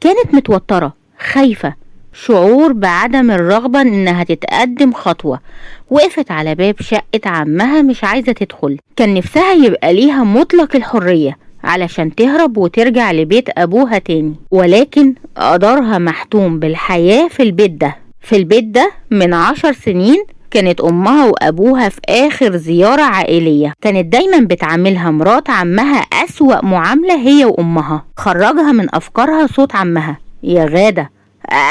كانت متوترة خايفة، شعور بعدم الرغبة انها تتقدم خطوة. وقفت على باب شقة عمها مش عايزة تدخل، كان نفسها يبقى ليها مطلق الحرية علشان تهرب وترجع لبيت ابوها تاني، ولكن قدرها محتوم بالحياة في البيت ده. في البيت ده من 10 سنين كانت امها وابوها في اخر زيارة عائلية، كانت دايما بتعاملها مرات عمها اسوأ معاملة هي وامها. خرجها من افكارها صوت عمها: يا غادة.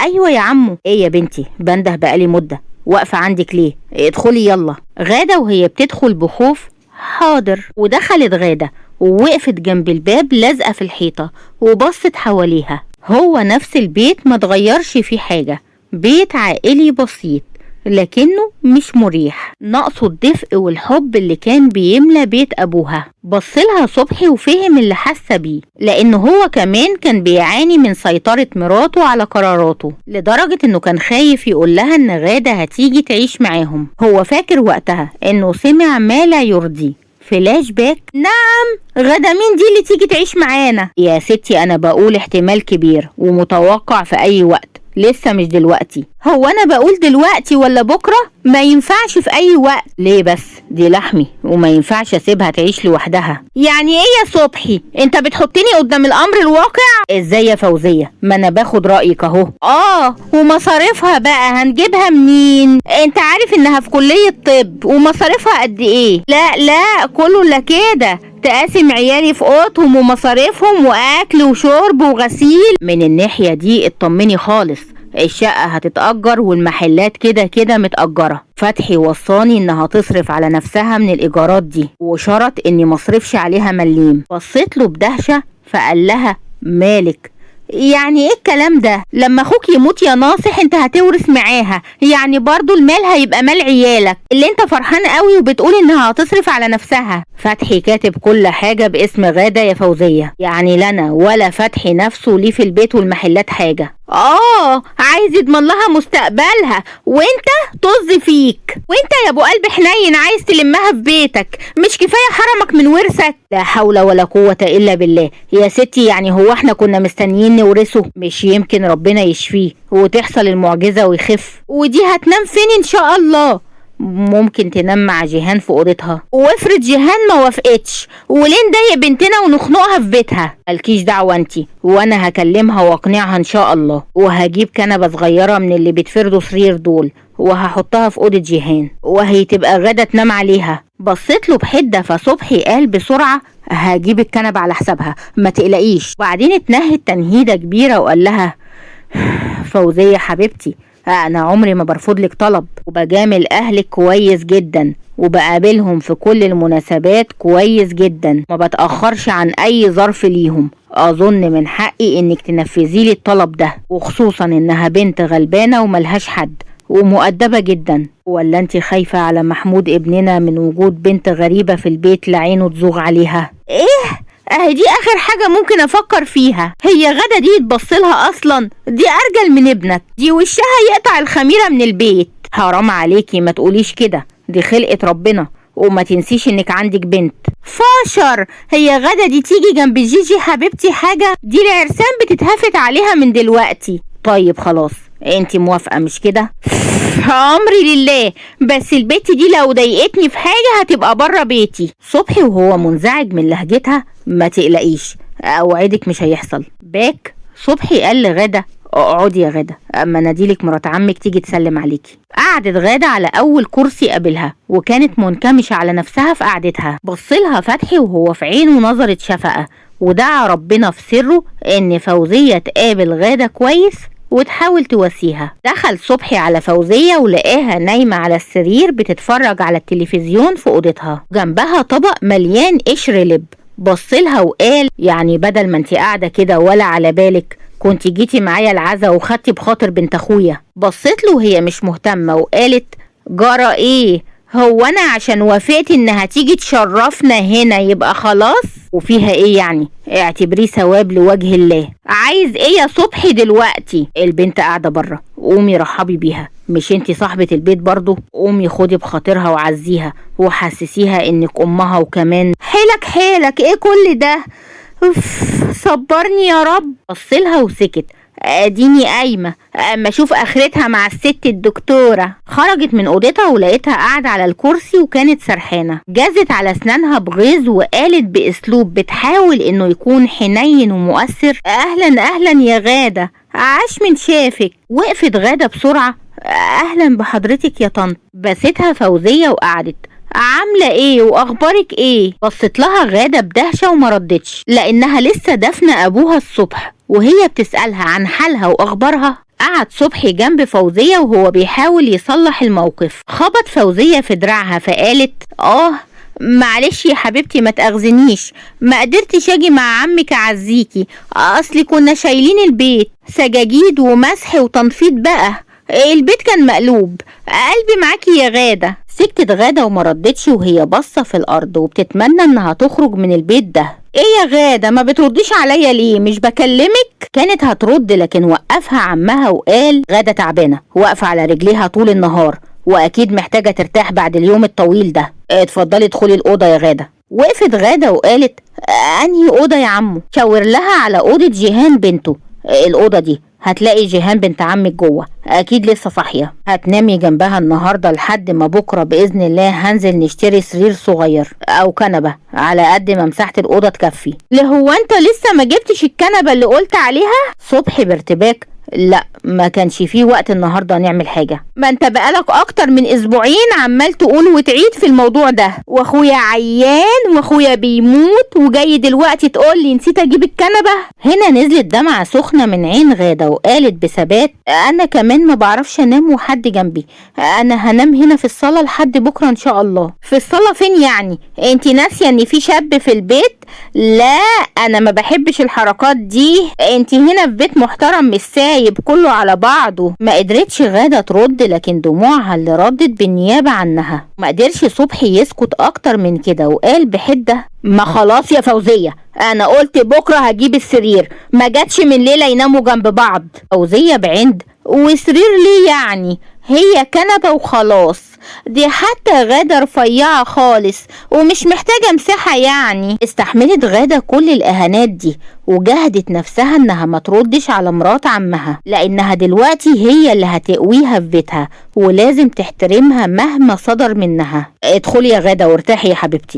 ايوه يا عمو. ايه يا بنتي، بنده بقالي مدة واقفة عندك ليه؟ ادخلي يلا. غادة وهي بتدخل بخوف: حاضر. ودخلت غادة ووقفت جنب الباب لازقة في الحيطة وبصت حواليها. هو نفس البيت ما تغيرش فيه حاجة، بيت عائلي بسيط لكنه مش مريح، ناقصه الدفء والحب اللي كان بيملى بيت ابوها. بصلها صبحي وفهم اللي حاسه بيه، لانه هو كمان كان بيعاني من سيطرة مراته على قراراته، لدرجة انه كان خايف يقول لها ان غادة هتيجي تعيش معاهم. هو فاكر وقتها انه سمع ما لا يرضيه. فلاش باك: نعم، غادة مين دي اللي تيجي تعيش معانا؟ يا ستي انا بقول احتمال كبير ومتوقع في اي وقت، لسه مش دلوقتي. هو انا بقول دلوقتي ولا بكرة؟ ما ينفعش في اي وقت. ليه بس؟ دي لحمي وما ينفعش اسيبها تعيش لوحدها. يعني ايه يا صبحي، انت بتحطني قدام الامر الواقع؟ ازاي يا فوزية، ما انا باخد رأيك اهو. ومصاريفها بقى هنجيبها منين؟ انت عارف انها في كلية طب ومصاريفها قد ايه؟ لا لا كله لا كده، تقاسم عيالي في اوضتهم ومصاريفهم واكل وشرب وغسيل. من الناحية دي اطمني خالص، الشقة هتتأجر والمحلات كده كده متأجرة. فتحي وصاني انها تصرف على نفسها من الايجارات دي، وشرط اني مصرفش عليها مليم. بصيت له بدهشة فقال لها: مالك؟ يعني ايه الكلام ده؟ لما اخوك يموت يا ناصح انت هتورث معاها، يعني برضو المال هيبقى مال عيالك اللي انت فرحان قوي وبتقول انها هتصرف على نفسها. فتحي كاتب كل حاجة باسم غادة يا فوزية، يعني لنا ولا فتحي نفسه ليه في البيت والمحلات حاجة. عايز يضمن لها مستقبلها وانت طز فيك. وانت يا ابو قلب حنين عايز تلمها في بيتك، مش كفاية حرمك من ورثك؟ لا حول ولا قوة الا بالله يا ستي، يعني هو احنا كنا مستنيين نورثه؟ مش يمكن ربنا يشفيه وتحصل المعجزة ويخف. ودي هتنام فين ان شاء الله؟ ممكن تنام مع جيهان في اوضتها. وافرض جيهان ما وافقتش، وليه نضايق بنتنا ونخنقها في بيتها؟ مالكيش دعوه انتي، وانا هكلمها واقنعها ان شاء الله. وهجيب كنبة صغيرة من اللي بتفردوا سرير دول وهحطها في اوضة جيهان، وهي تبقى غدا تنام عليها. بصيت له بحده فصبحي قال بسرعة: هجيب الكنبة على حسابها ما تقلقيش. وبعدين اتنهد تنهيده كبيرة وقال لها: فوزيه حبيبتي، انا عمري ما برفض لك طلب، وبجامل اهلك كويس جدا، وبقابلهم في كل المناسبات كويس جدا، ما بتأخرش عن اي ظرف ليهم. اظن من حقي انك تنفذي لي الطلب ده، وخصوصا انها بنت غلبانة وملهاش حد ومؤدبة جدا. ولا انت خايفة على محمود ابننا من وجود بنت غريبة في البيت لعينه تزوغ عليها؟ ايه، اهي دي اخر حاجة ممكن افكر فيها. هي غدا دي تبصلها اصلا؟ دي ارجل من ابنك، دي وشها يقطع الخميرة من البيت. حرام عليكي ما تقوليش كده، دي خلقة ربنا، وما تنسيش انك عندك بنت. فاشر، هي غدا دي تيجي جنب جيجي حبيبتي حاجة؟ دي العرسان بتتهفت عليها من دلوقتي. طيب خلاص، انت موافقة مش كده؟ عمري لله، بس البت دي لو ضايقتني في حاجة هتبقى بره بيتي. صبحي وهو منزعج من لهجتها: ما تقلقيش، اوعدك مش هيحصل. باك صبحي قال لغادة: اقعدي يا غادة، اما ناديلك مرات عمك تيجي تسلم عليكي. قعدت غادة على اول كرسي قابلها، وكانت منكمشة على نفسها في قعدتها. بصلها فتحي وهو في عينه نظرة شفقة، ودعا ربنا في سره ان فوزية تقابل غادة كويس وتحاول تواسيها. دخل صبحي على فوزية ولقاها نايمة على السرير بتتفرج على التلفزيون في اوضتها، جنبها طبق مليان قشر لب. بصلها وقال: يعني بدل ما انت قاعدة كده ولا على بالك، كنت جيتي معايا العزا وخدتي بخاطر بنت اخويا. بصيت له وهي مش مهتمة وقالت: جرى ايه؟ هو انا عشان وافقت انها تيجي تشرفنا هنا يبقى خلاص؟ وفيها ايه يعني؟ اعتبريه ثواب لوجه الله. عايز ايه يا صبحي دلوقتي؟ البنت قاعدة بره، قومي رحبي بيها، مش انتي صاحبة البيت برضو؟ قومي خدي بخاطرها وعزيها وحسسيها انك امها، وكمان حيلك حيلك ايه كل ده؟ اوف، صبرني يا رب. بصلها وسكت. اديني قايمة اما اشوف اخرتها مع الست الدكتورة. خرجت من اوضتها ولقيتها قاعدة على الكرسي وكانت سرحانة. جازت على اسنانها بغيظ وقالت باسلوب بتحاول انه يكون حنين ومؤثر: اهلا اهلا يا غادة، عاش من شافك. وقفت غادة بسرعة: اهلا بحضرتك يا طنط. بستها فوزية وقعدت: عاملة ايه واخبارك ايه؟ بصت لها غادة بدهشة وما ردتش، لانها لسه دفنة ابوها الصبح وهي بتسألها عن حالها واخبارها. قعد صبحي جنب فوزية وهو بيحاول يصلح الموقف. خبط فوزية في دراعها فقالت: معلش يا حبيبتي ما تأخذنيش، ما قدرتش اجي مع عمك اعزيكي، اصلي كنا شايلين البيت سجاجيد ومسح وتنفيض بقى، البيت كان مقلوب، قلبي معاكي يا غادة. سكتت غادة وما ردتش وهي باصة في الارض وبتتمنى انها تخرج من البيت ده. ايه يا غادة ما بترديش عليا ليه؟ مش بكلمك؟ كانت هترد لكن وقفها عمها وقال: غادة تعبانة، واقفة على رجليها طول النهار واكيد محتاجة ترتاح بعد اليوم الطويل ده، اتفضلي ادخلي الأوضة يا غادة. وقفت غادة وقالت: انهي أوضة يا عمو؟ شاور لها على أوضة جيهان بنته. الأوضة دي هتلاقي جيهان بنت عمك جوه، اكيد لسه صاحية، هتنامي جنبها النهارده لحد ما بكره باذن الله هنزل نشتري سرير صغير او كنبة على قد ما مساحة الاوضة تكفي. ليه هو انت لسه ما جبتش الكنبة اللي قلت عليها؟ صبحي بارتباك: لا ما كانش فيه وقت النهارده نعمل حاجة. ما انت بقالك اكتر من اسبوعين عمال تقول وتعيد في الموضوع ده، واخويا عيان واخويا بيموت وجاي دلوقتي تقول لي نسيت اجيب الكنبة. هنا نزلت دمعه سخنة من عين غاده وقالت بثبات: انا كمان ما بعرفش انام وحد جنبي، انا هنام هنا في الصاله لحد بكره ان شاء الله. في الصاله فين يعني؟ انت ناسيه ان في شاب في البيت؟ لا انا ما بحبش الحركات دي، انت هنا في بيت محترم مش سايب كله على بعضه. ما قدرتش غادة ترد لكن دموعها اللي ردت بالنيابة عنها. ما قدرش صبحي يسكت اكتر من كده وقال بحدة: ما خلاص يا فوزية، انا قلت بكرة هجيب السرير، ما جاتش من ليلة يناموا جنب بعض. فوزية بعند: وسرير ليه يعني؟ هي كنبة وخلاص، دي حتى غادة رفيعة خالص ومش محتاجة مساحة يعني. استحملت غادة كل الإهانات دي وجهدت نفسها انها ما تردش على مرات عمها، لانها دلوقتي هي اللي هتقويها في بيتها ولازم تحترمها مهما صدر منها. ادخلي يا غادة وارتاحي يا حبيبتي.